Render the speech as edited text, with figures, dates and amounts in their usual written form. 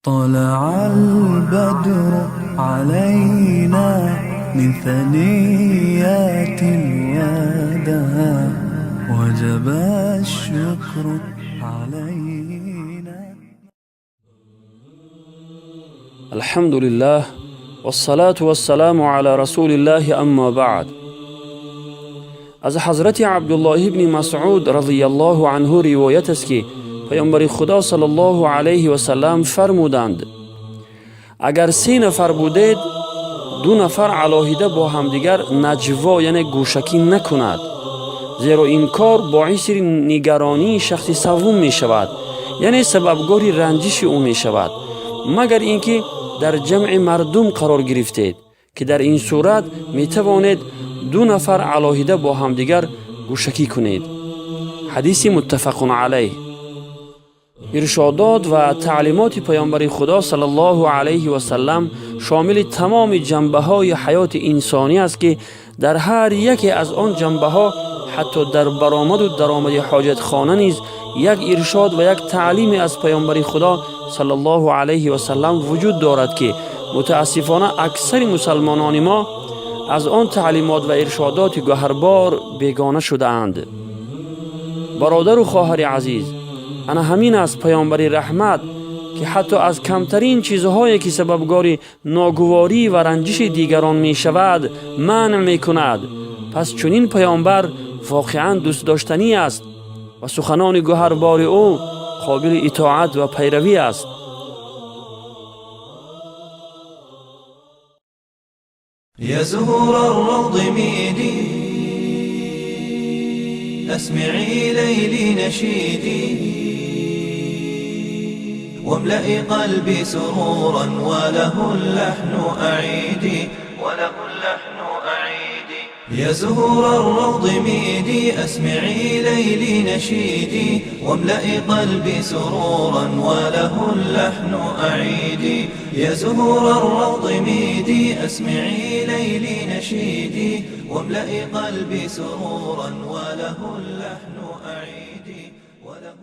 طلع البدر علينا من ثنيات الوداع وجب الشكر علينا. الحمد لله والصلاة والسلام على رسول الله، أما بعد. Аз ҳазрати Абдуллоҳ ибни Масъуд разияллоҳу анҳу ривоят аст, ки паёмбари Худо саллаллоҳу алайҳи васаллам фармуданд: «Агар се нафар будед, ду нафар алоҳида бо ҳамдигар наҷво, яъне гӯшакӣ накунад, зеро ин кор боиси нигаронии шахси саввум мешавад, яъне сабабгори ранҷиши ӯ мешавад, магар ин ки дар ҷамъи мардум қарор гирифтед, ки дар ин сурат метавонед ду нафар алоҳида бо ҳамдигар гӯшакӣ кунед». Ҳадиси муттафақун алайҳ. Иршодот ва таълимоти паёмбари Худо саллаллоҳу алайҳи васаллам шомили тамоми ҷанбаҳои ҳаёти инсонӣ аст, ки дар ҳар яке аз он ҷанбаҳо, ҳатто дар баромаду даромади ҳоҷатхона низ як иршод ва як таълиме аз паёмбари Худо саллаллоҳу алайҳи васаллам вуҷуд дорад, ки мутаассифона аксари мусалмонони мо аз он таълимот ва иршодоти гӯҳарбор бегона шудаанд. Бародару хоҳари азиз, ана ҳамин аст паёмбари раҳмат, ки ҳатто аз камтарин чизҳое, ки сабабгори ногуворӣ ва ранҷиши дигарон мешавад, манъ мекунад. Пас чунин паёмбар воқеан дӯстдоштанӣ аст ва суханони гӯҳарбори ӯ қобили итоат ва пайравӣ аст. يا زهور الروض ميدي، أسمعي ليلي نشيدي، واملئي قلبي سرورا وله اللحن أعيدي، وله اللحن أعيدي. يا زهور الروض ميدي، أسمعي ليلي نشيدي، واملئي قلبي سرورا وله اللحن أعيدي. يا زهور الروض ميدي، أسمعي ليلي نشيدي، واملئي قلبي سرورا وله اللحن أعيدي، وله